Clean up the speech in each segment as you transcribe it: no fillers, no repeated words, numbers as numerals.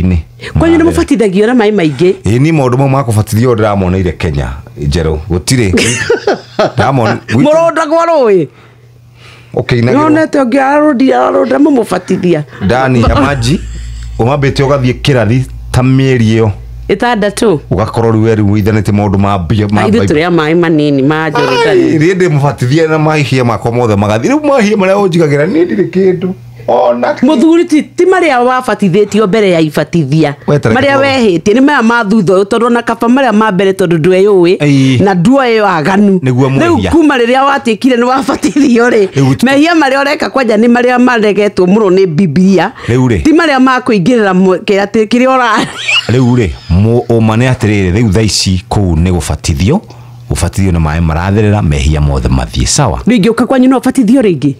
Inĩ. Kwanyu nĩ mũbatithagio na maĩ maingĩ? Ĩ, ni maũndũ mau ma kũbatithio ndĩramoneire Kenya njerũ gũtirĩ. Mũrũndagwo rũĩ? Ũkĩinagĩrwo. Nonete ũngĩ ararũndia, ararũnda mũmũbatithia. Ndani ya maji ũmambĩte ũgathiĩ kĩrathi ta mĩeri ĩyo 6. Ũgakorwo rĩu we rĩu wĩithanĩtie maũndũ ma mbia ma Ithuĩ Bible. tũrĩ a maĩ manini ma Jorodani. Ai, niĩ ndĩ mũbatithie na mahia makwa mothe magathiĩ. Rĩu mahia marĩa ũnjigagĩra, niĩ ndirĩ kĩndũ ona kĩ. Mũthuri, ti marĩa wabatithĩtio mbere ya ibatithia. Weterere marĩa kidogo. Wehĩtie nĩ maya ma thutha ũyũ, tondũ ona kaba marĩa ma mbere, tondũ ndweyũĩ na nduoĩ waganu. Nĩguo rĩu mwĩhia. Kuma rĩrĩa watuĩkire nĩ wabatithio rĩ, Rĩu mehia marĩa ũreka kwanja nĩ marĩa maregetwo mũno nĩ Bibilia. Rĩu rĩ. Ti marĩa ma kũingĩrĩra kĩrĩa ũra Rĩu rĩ, ũma nĩ atĩrĩrĩ, rĩu thaa ici kũu nĩ gũbatithio, gũbatithio na maĩ maratherera, mehia mothe mathiĩ sawa. Rĩu ingĩũka kwanyu no ũbatithio rĩngĩ?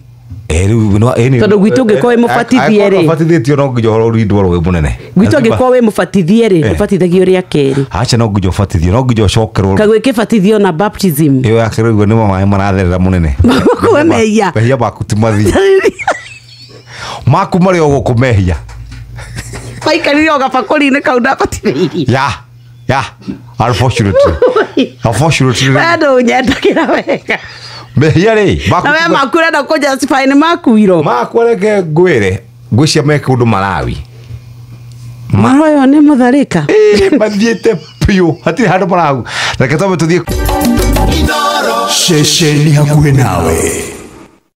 Eh, rĩu Tondũ gwitũ ũngĩkorwo wĩ mũbatithie rĩ. Angĩkorwo ũbatithĩtio no nginya ũhoro ũrindwo rũĩ mũnene. Gwitũ angĩkorwo wĩ mũbatithie rĩ, ũbatithagio rĩa kerĩ. Aca, no nginya ũbatithio, no nginya ũcokerwo. Kagwĩkĩbatithio na baptism. Ĩyo ya kerĩ rĩu nĩ maĩ maratherera mũnene. Makuwe mehia. Mehia maku ti mathiĩ, maku marĩ o gũkũ mehia. Maikarire o gabakũri-inĩ kau ndabatithĩirie. Ya, unfortunately We ndũnyendagĩra wega. Mehia rĩ maku Na we maku ũrenda kũjustify nĩ makuirwo. Makwa, reke ngwĩre, ngwĩcia me kũndũ Malawi. Maroyo nĩ mũtharĩka. Ĩĩ, mathiĩte biũ, hatirĩ handũ maragu. Reke twambe tũthiĩ. Ceceni hakuhĩ nawe.